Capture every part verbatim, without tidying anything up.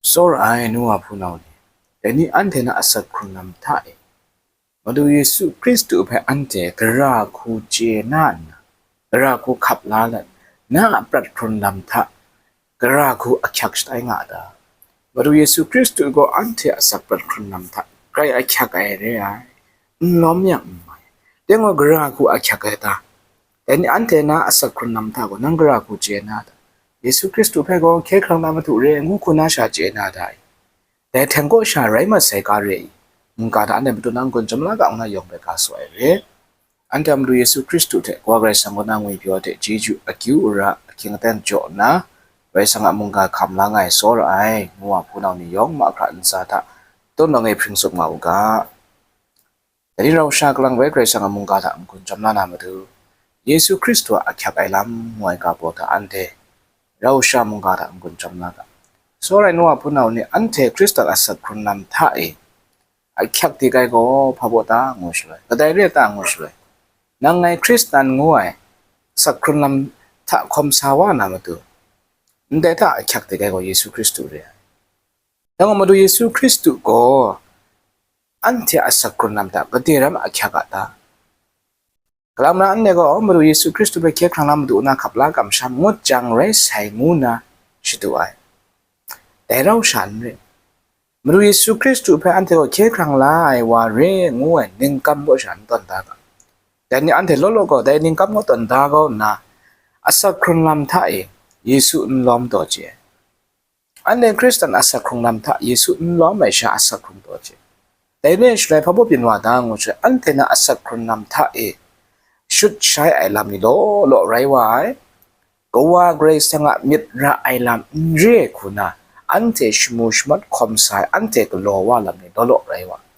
Tsawra ai nu wa hpunau ni, dai ni anhte na asak hkrung lam hta e, Madu Yesu Hkristu hpe anhte gara hku chye na nna, gara hku hkap la let, na a prat hkrun lam hta gara hku ahkyak shatai nga a ta? Madu Yesu Hkristu gaw anhte a asak prat hkrun lam hta grai ahkyak ai re ai, n lawm yang n mai. Dai gaw gara hku ahkyak ai ta? Dai ni anhte na asak hkrun lam hta gaw nang gara hku chye na ta? Yesu Hkristu hpe gaw hkye hkrang na Madu re ngu hku na sha chye na ta i? Dai hten kaw sha rai masai ga re i? Mungga hta anhte matut na n-gun chyam la ga ngu na yawng hpe ga tsu ai re. Anhte a Madu Yesu Hkristu hte Kawa Karai Kasang kaw na ngwipyaw hte chyeju, akyu ara, ahkying aten jaw nna, Karai Kasang a mungga hkam la nga ai tsawra ai nu wa hpunau ni yawng mahkra ntsa hta tawng ai hpring tsup nga u ga. Dai ni rau sha kalang rai Karai Kasang a mungga hta n-gun chyam la na matu, Yesu Hkristu a ahkyak ai lam ngu ai ga baw hta anhte rau sha mungga hta n-gun chyam la ga. Tsawra ai nu wa hpunau ni, anhte Hkristan asak hkrun lam hta e ahkyak dik ai gaw hpa baw ta ngu shaloi, kadai re ta ngu shaloi, nang ngai Hkristan ngu ai asak hkrun lam hta hkawm sa wa na matu, ndai hta ahkyak dik ai gaw Yesu Hkristu re ai. Dai gaw Madu Yesu Hkristu gaw anhte a asak hkrun lam hta gade ram ahkyak a ta? Kalam na anhte gaw Madu Yesu Hkristu hpe hkye hkrang na Madu na hkap la kamsham ngut jang rai sai ngu nna shadu ai. Dai rau sha n ring. Madu Yesu Hkristu hpe anhte gaw hkye hkrang la ai wa re ngu ai ningkam kaw sha n tawn da ga. Dai ni anhte law law gaw dai ningkam kaw tawn da kau nna, asak hkrun lam hta e Yesu n lawm taw chye ai. Anhte Hkristan asak hkrung lam hta Yesu n lawm ai sha asak hkrung taw chye. Dai re ai shaloi hpa baw byin wa ta ngu shaloi, anhte na asak hkrun lam hta e shut shai ai lam ni law law rai wa ai. Kawa Karai Kasang a myit ra ai lam n re ai hku na, anhte shamu shamat hkawm sa ai, anhte galaw wa lam ni law law rai wa ai.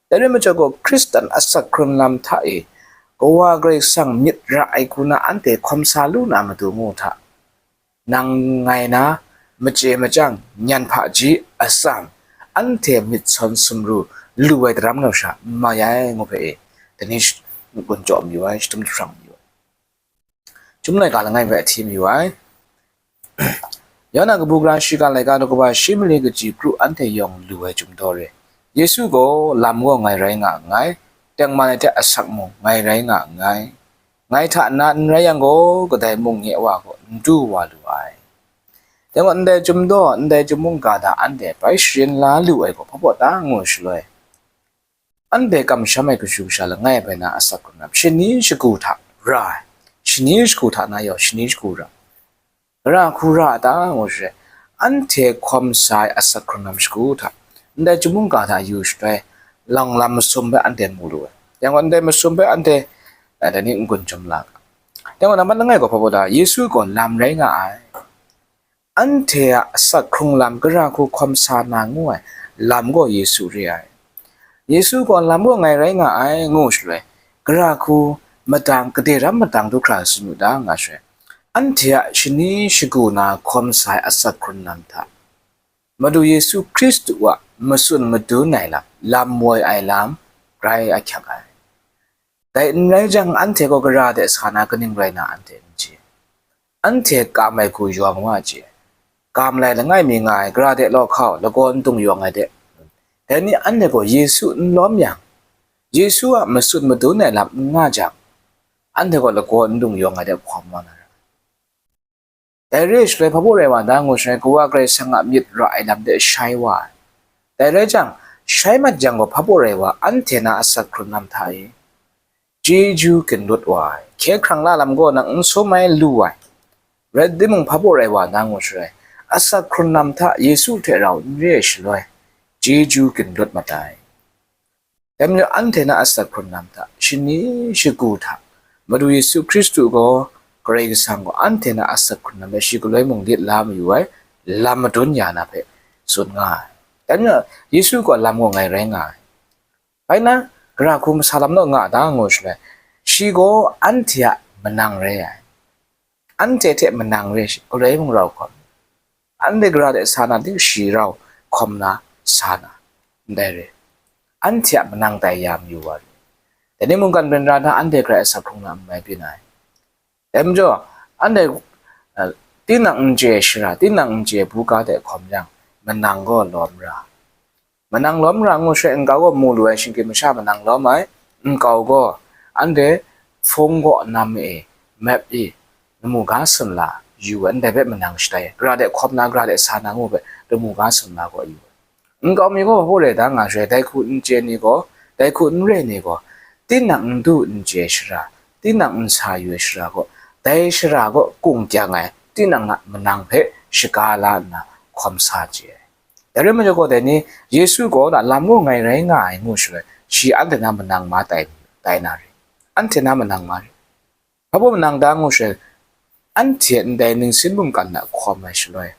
Dai rai majaw gaw, Hkristan asak hkrun lam hta e Kawa Karai Kasang myit ra ai hku na anhte hkawm sa lu na matu ngu hta, nang ngai na, machye machyang, nyan hpaji, atsam, anhte myit sawn sumru lu ai daram nau sha n mai ai ngu hpe e, dai ni sh-, n-gun jaw mayu ai, shadum jahprang mayu ai. Chyum laika langai hpe ahti mayu ai. Yawna kabu gara shiga laika daw kaba shi mali kaji kru anhte yawng lu ai chyum daw re. Yesu gaw lam gaw ngai rai nga nngai, tengman ai hte asak mung ngai rai nga nngai. Ngai hta na n rai yang gaw, kadai mung nye wa gaw n du wa lu ai. Dai gaw ndai chyum daw, ndai chyum mungga hta anhte bai sharin la lu ai gaw hpa baw ta ngu shaloi, anhte kamsham ai kashu kasha langai bai na asak hkrun lam, shani shagu hta ra ai, shani shagu hta na yawng shani shagu ra, gara hku ra a ta ngu shaloi, anhte hkawm sa ai asak hkrun lam shagu hta, ndai chyum mungga hta yu shaloi, lang lam masum hpe anhte mu lu ai. Yang gaw, ndai masum hpe anhte, eh, dai ni n-gun chyam la ga. Yang gaw, nambat langai gaw hpa baw ta, Yesu gaw lam rai nga ai. Anhte a asak hkrung lam gara hku hkawm sa na ngu ai lam gaw Yesu re ai. Yesu gaw lam gaw ngai rai nga ai ngu shaloi, gara hku madang, gade ram madang du hkra tsun u ta nga shaloi, anhte a shani shagu na hkawm sa ai asak hkrun lam hta, Madu Yesu Hkristu a matsun madun ai lam, lam woi ai lam, grai ahkyak ai. Dai n rai jang, anhte gaw gara de sa na kaning rai na anhte n chye. Anhte kam ai hku yawng wa chye. Kam lai langai mi nga ai, gara de law hkau, lagaw n dung yawng ai de. Dai ni anhte gaw Yesu n lawm yang, Yesu a matsun madun ai lam n nga jang, anhte gaw lagaw n dung yawng ai de hkawm wa na ra. Dai re ai shaloi, hpa baw rai wa ta ngu shaloi, Kawa Karai Kasang a myit ra ai lam de shai wa ai. Dai rai jang, shai mat jang gaw, hpa baw rai wa, anhte na asak hkrun lam hta e chyeju ginlut wa ai, hkye hkrang la lam gaw nang n sum ai lu ai. Rai timung, hpa baw rai wa ta ngu shaloi, asak hkrun lam hta Yesu hte rau n re ai shaloi, chyeju ginlut mat ai. Dai majaw, anhte na asak hkrun lam hta, shani shagu hta, Madu Yesu Hkristu gaw, Karai Kasang gaw, anhte na asak hkrun lam hpe shi galoi mung lit la mayu ai, lam madun ya na hpe tsun nga ai. Dai majaw, Yesu gaw lam gaw ngai rai nga ai. Bai na, gara hku masa lam naw nga ta ngu shaloi, shi gaw anhte a manang rai ai. Anhte hte manang re shi, galoi mung rau hkawm, anhte gara de sa na ting shi rau hkawm na sa na, ndai re, anhte a manang tai ya mayu wa re. Dai ni mungkan byin ra hta anhte Karai asak hkrung lam n mai byin ai. Dai majaw, anhte, eh, tinang n chye shara, tinang n chye buga de hkawm yang, manang gaw lawm ra. Manang lawm ra ngu sha nkau gaw mu lu ai shinggyim masha manang lawm ai, nkau gaw anhte hpung gaw nam e, map e, lamu ga sumla yu ai, ndai hpe manang shatai ai, gara de hkawm na, gara de sa na ngu hpe lamu ga sumla gaw yu ai. Nkau mi gaw hpa re da nga sha, dai hku n chye ni gaw, dai hku n re ni gaw, tinang n du n chye shara, tinang n sa yu ai shara gaw, dai shara gaw kung kyang ai, tinang a manang hpe shaga la nna hkawm sa chye ai. Dai rai majaw gaw, dai ni Yesu gaw na lam gaw ngai rai nga ai ngu shaloi, shi anhte na manang ma tai, tai na ri? Anhte na manang ma ri? Hpa baw manang da ngu shaloi, anhte ndai ningsin mungkan hta hkawm ai shaloi,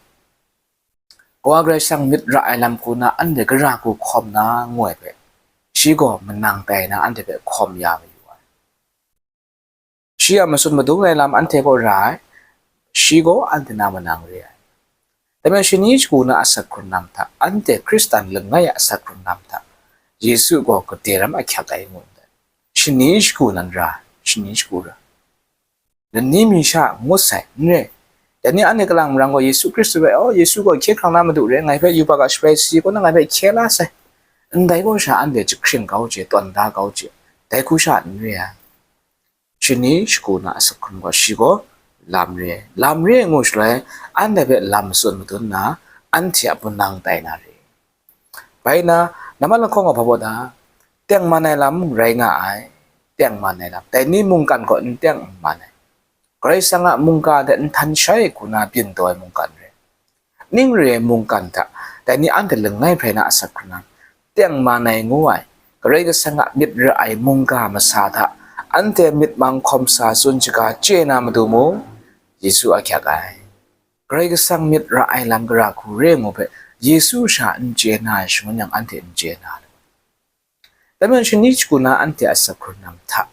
Kawa Karai Kasang myit ra ai lam hku na anhte gara hku hkawm na ngu ai hpe, shi gaw manang tai na anhte hpe hkawm ya mayu ai. Shi a matsun madung ai lam anhte gaw ra ai, shi gaw anhte na manang re ai. Dai majaw shani shagu na asak hkrun lam hta, anhte Hkristan langai a asak hkrun lam hta, Yesu gaw gade ram ahkyak ai ngu ndai. Shani shagu nan ra, shani shagu ra. Lani mi sha ngut sai, n re. Dai ni anhte kalang marang gaw Yesu Hkristu hpe, "Oh, Yesu gaw hkye hkrang na Madu re, ngai hpe yubak a shabai si kaw na ngai hpe hkye la sai." Ndai gaw sha anhte jahkring kau chye, tawn da kau chye, dai hku sha n re ai. Shani shagu na asak hkrun gaw shi gaw lam re ai. Lam re ai ngu shaloi, anhte hpe lam matsun madun nna, anhte a punang tai na re. Bai nna, nambat lahkawng a hpa baw da, tengman ai lam mung rai nga ai, tengman ai lam, dai ni mungkan gaw n teng n man ai. Karai Kasang a mungga hte nhtan shai hku na byin taw ai mungkan re. Ning re ai mungkan hta, dai ni anhte langai hprai na asak hkrun na, tengman ai ngu ai, Karai Kasang a myit ra ai mungga masa hta, anhte myit mang hkawm sa tsun shaga chye na matu mung, Yesu ahkyak ai. Karai Kasang myit ra ai lam gara hku re ngu hpe, Yesu sha n chye na ai shangun yang anhte n chye na ai. Dai majaw shani shagu na anhte asak hkrun lam hta,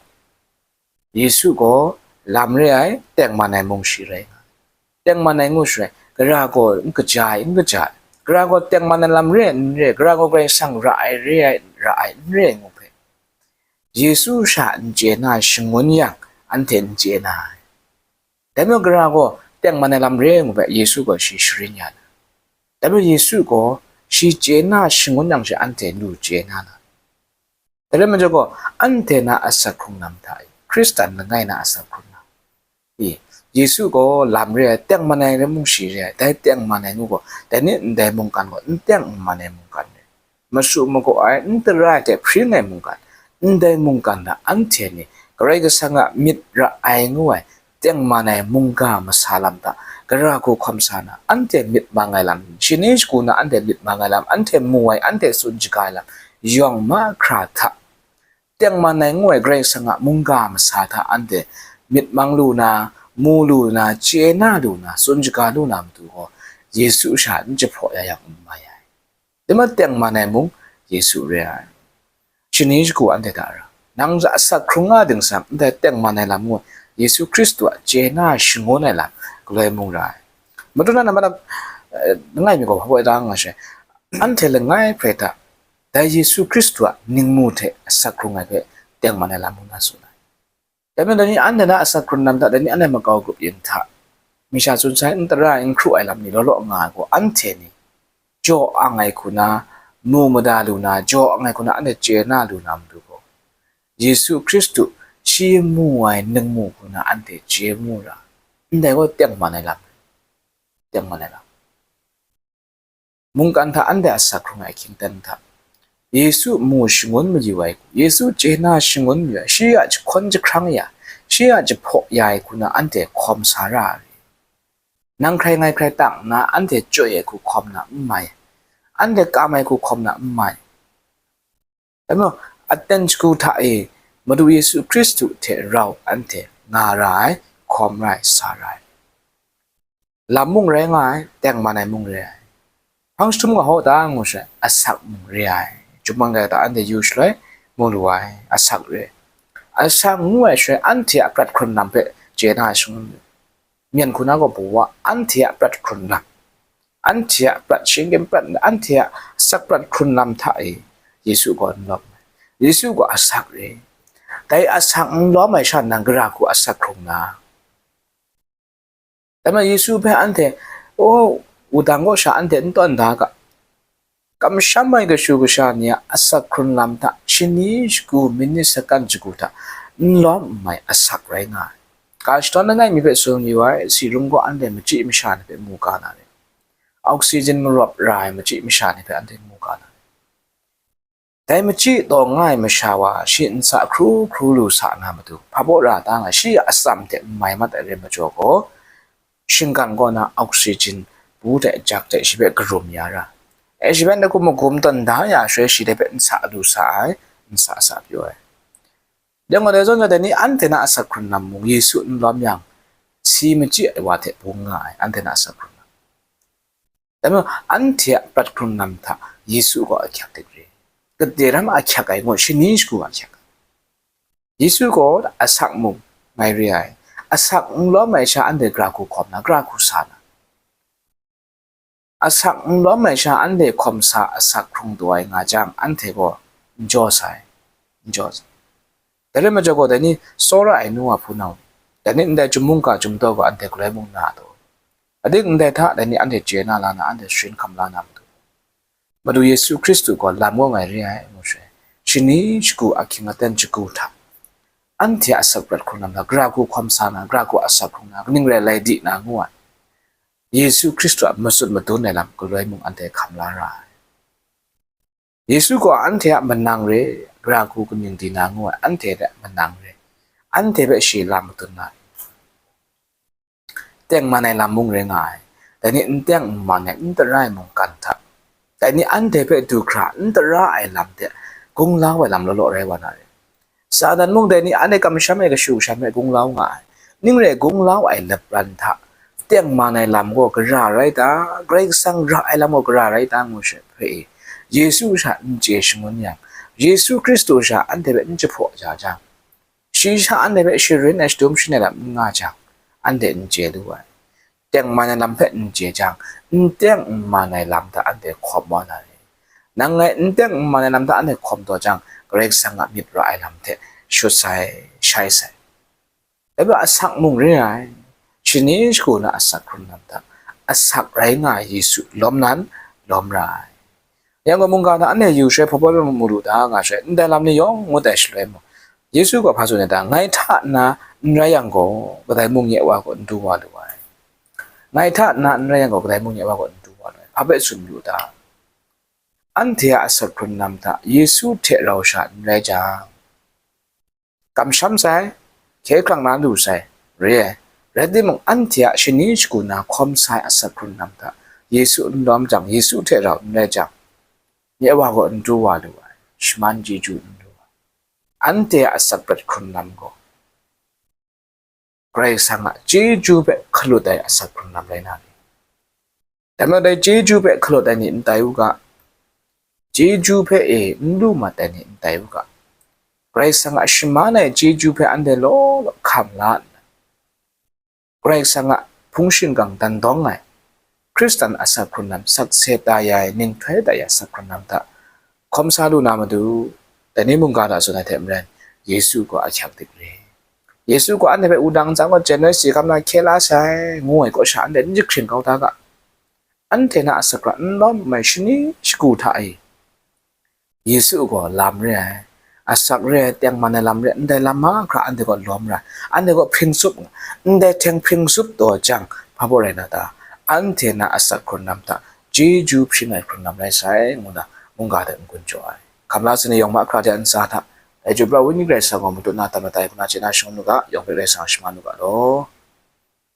Yesu gaw lam re ai, tengman ai mung shi rai nga ai. Tengman ai ngu shaloi, gara gaw n kaja ai, n kaja ai, gara gaw tengman ai lam re ai, n re ai, gara gaw Karai Kasang ra ai, re ai, ra ai, n re ai ngu hpe, Yesu sha n chye na ai shangun yang, anhte n chye na ai. Dai majaw gara gaw tengman ai lam re ngu hpe, Yesu gaw shi sharin ya na. Dai majaw Yesu gaw shi chye na shangun yang she anhte lu chye na na. Dai rai majaw gaw, anhte na asak hkrung lam hta e, Hkristan langai na asak hkrung lam e, Yesu gaw lam re ai, tengman ai rai mung shi re ai, dai tengman ai ngu gaw, dai ni ndai mungkan gaw n teng n man ai mungkan re. Masu magaw ai, n tara ai hte hpring ai mungkan, ndai mungkan hta anhte ni Karai Kasang a myit ra ai ngu ai, tengman ai mungga masa lam hta, gara hku hkawm sa na, anhte myit mang ai lam, shani shagu na anhte myit mang ai lam, anhte mu ai, anhte tsun shaga ai lam, yawng mahkra hta, tengman ai ngu ai Karai Kasang a mungga masa hta anhte myit mang lu na, mu lu na, chye na lu na, tsun shaga lu na matu gaw, Yesu sha n jahpraw ya yang n mai ai. Dai majaw tengman ai mung Yesu re ai. Shani shagu anhte hta ra, nang asak hkrung nga ding sang, ndai tengman ai lam ngu, Yesu Hkristu a chye na shangun ai lam galoi mung ra ai. Madu na nambat, eh, langai mi gaw hpa baw da nga she, anhte langai hprai hta, dai Yesu Hkristu a ningmu hte asak hkrung ai hpe tengman ai lam ngu na tsun ai. Dai majaw, dai ni anhte na asak hkrun lam hta, dai ni anhte makau grup yin hta, masha tsun sai n tara ai, n hkru ai lam ni law law nga ai gaw, anhte ni jaw ang ai hku na, mu mada lu na, jaw ang ai hku na, anhte chye na lu na matu gaw, Yesu Hkristu shi mu ai ningmu hku na anhte chye mu ra, ndai gaw tengman ai lam, tengman ai lam. Mungkan hta anhte asak hkrung ai hkyingten hta, Yesu mu shangun mayu ai hku, Yesu chye na shangun mayu ai, shi a jahkawn jahkrang ya, shi a jahpraw ya ai hku na anhte hkawm sa ra ai. Nang hkrai ngai hkrai tang nna anhte chyoi ai hku hkawm na n mai, anhte kam ai hku hkawm na n mai. Dai majaw, aten shagu hta e Madu Yesu Hkristu hte rau anhte nga ra ai, hkawm ra ai, sa ra ai. Lam mung rai nga ai, tengman ai mung re ai. Hpang jahtum gaw hpaw da ngu shaloi, asak mung re ai. Chyum man ga ta anhte yu shaloi, mu lu ai, asak re. Asak ngu ai shaloi, anhte a prat hkrun lam hpe chye na ai shangun, myen hku na gaw bawa, anhte a prat hkrun lam, anhte a prat shinggyim prat, anhte a asak prat hkrun lam hta e Yesu gaw n lawm ai. Yesu gaw asak re. Dai asak n lawm ai sha nang gara hku asak hkrung na? Dai majaw Yesu hpe anhte, o, wudang kaw sha anhte n tawn da ga, Kamsham ai kashu kasha ni a asak hkrun lam hta shani shagu minit sakan shagu hta n lawm n mai asak rai nga ai. Ka shadawn langai mi hpe tsun yu ai, si rung gaw anhte machyi masha ni hpe mu ga na re. Oxygen marawp ra ai machyi masha ni hpe anhte mu ga na re. Dai machyi taw nga ai masha wa shi nsa hkru hkru lu sa na matu, hpa baw ra ta nga shi a atsam hte n mai mat ai rai majaw gaw, shingkang kaw na oxygen bu hte jak hte shi hpe karum ya ra. E, shi hpe n-, hkum magum tawn da ya shaloi shi dai hpe nsa lu sa ai, nsa sa pyaw ai. Dai gaw dai zawn gaw dai ni anhte na asak hkrun lam mung Yesu n lawm yang, si machyi ai wa hte bung nga ai, anhte na asak hkrun lam. Dai majaw, anhte a prat hkrun lam hta Yesu gaw ahkyak dik re. Gade ram ahkyak ai ngu, shani shagu ahkyak. Yesu gaw asak mung ngai re ai. Asak n lawm ai sha anhte gara hku hkawm na, gara hku sa na. Asak n lawm ai sha anhte hkawm sa asak hkrung taw ai nga jang, anhte gaw n jaw sai, n jaw sai. Dai rai majaw gaw, dai ni tsawra ai nu wa hpunau ni, dai ni ndai chyum mungga chyum daw gaw anhte galoi mung na taw, adik ndai hta dai ni anhte chye na la na, anhte sharin hkam la na matu, Madu Yesu Hkristu gaw lam gaw ngai re ai, ngu shaloi, shani shagu ahkying aten shagu hta, anhte a asak prat hkrun lam hta, gara hku hkawm sa na, gara hku asak hkrung na, kaning rai lai di na, ngu ai. Yesu Hkristu a matsun madun ai lam galoi mung anhte hkam la ra ai. Yesu gaw anhte a manang re, gara hku kaning di na ngu ai, anhte hte manang re, anhte hpe shi lam madun na re. Tengman ai lam mung rai nga ai, dai ni n teng n man ai, n tara ai mungkan hta, dai ni anhte hpe du hkra n tara ai lam hte gunglau ai lam law law rai wa na re. Satan mung dai ni anhte kamsham ai kashu kasha hpe gunglau nga ai. Ning rai gunglau ai lapran hta, tengman ai lam gaw gara rai ta, Karai Kasang ra ai lam gaw gara rai ta, ngu hpe e, Yesu sha n chye shangun yang, Yesu Hkristu sha anhte hpe n jahpaw ja jang, shi sha anhte hpe sharin ai shadum sharin ai lam n nga jang, anhte n chye lu ai. Tengman ai lam hpe n chye jang, n teng n man ai lam hta anhte hkawm wa na re. Nang ngai n teng n man ai lam hta anhte hkawm taw jang, Karai Kasang a myit ra ai lam hte shut sai, shai sai. Dai majaw asak mung re ai, shani shagu na asak hkrun lam hta, asak rai nga ai Yesu lawm nan, lawm ra ai. Yang gaw mungga hta anhte yu shaloi hpa baw mu lu da nga shaloi, ndai lam ni yawng ngut ai shaloi mung, Yesu gaw hpa tsun ai ta, ngai hta na n rai yang gaw, kadai mung nye Wa gaw n du wa lu ai. Ngai hta na n rai yang gaw, kadai mung nye Wa gaw n du wa lu ai. Hpa bai tsun lu ta? Anhte a asak hkrun lam hta Yesu hte rau sha n rai jang, kamsham sai, hkye hkrang na lu sai, re ai. Rai timung, anhte a shani shagu na hkawm sa ai asak hkrun lam hta Yesu n lawm jang, Yesu hte rau n rai jang, nye Wa gaw n du wa lu ai, shaman chyeju n lu ai. Anhte a asak prat hkrun lam gaw Karai Kasang a chyeju hpe hkalut ai asak hkrun lam rai na ni? Dai majaw dai chyeju hpe hkalut ai ni n tai u ga, chyeju hpe e n lu mat ai ni n tai u ga, Karai Kasang a shaman ai chyeju hpe anhte law law hkam la nna, Karai Kasang a hpung shingkang dan dawng ai, Hkristan asak hkrun lam sakse tai ai, ninghtoi tai ai asak hkrun lam hta hkawm sa lu na matu, dai ni mungga hta tsun ai hte maren, Yesu gaw ahkyak dik re. Yesu gaw anhte hpe wudang ntsa gaw chyen rai si hkam na hkye la sai, ngu ai kaw sha anhte n jahkring kau da ga. Anhte na asak hkrun n lawm ai shani shagu hta e, Yesu gaw lam re ai, asak re ai, tengman ai lam re ai, ndai lam mahkra anhte gaw lawm ra ai, anhte gaw hpring tsup nga, ndai hte hpring tsup taw jang, hpa baw rai na ta? Anhte na asak hkrun lam hta chyeju hpring ai hkrun lam rai sai, ngu na mungga hte n-gun jaw ai. Hkam la sai ni yawng mahkra de a ntsa hta, dai Chyum pra Wenyi Karai Kasang gaw matut na tam matai hku na chye na shangun u ga, yawng hpe Karai Kasang shaman u ga law.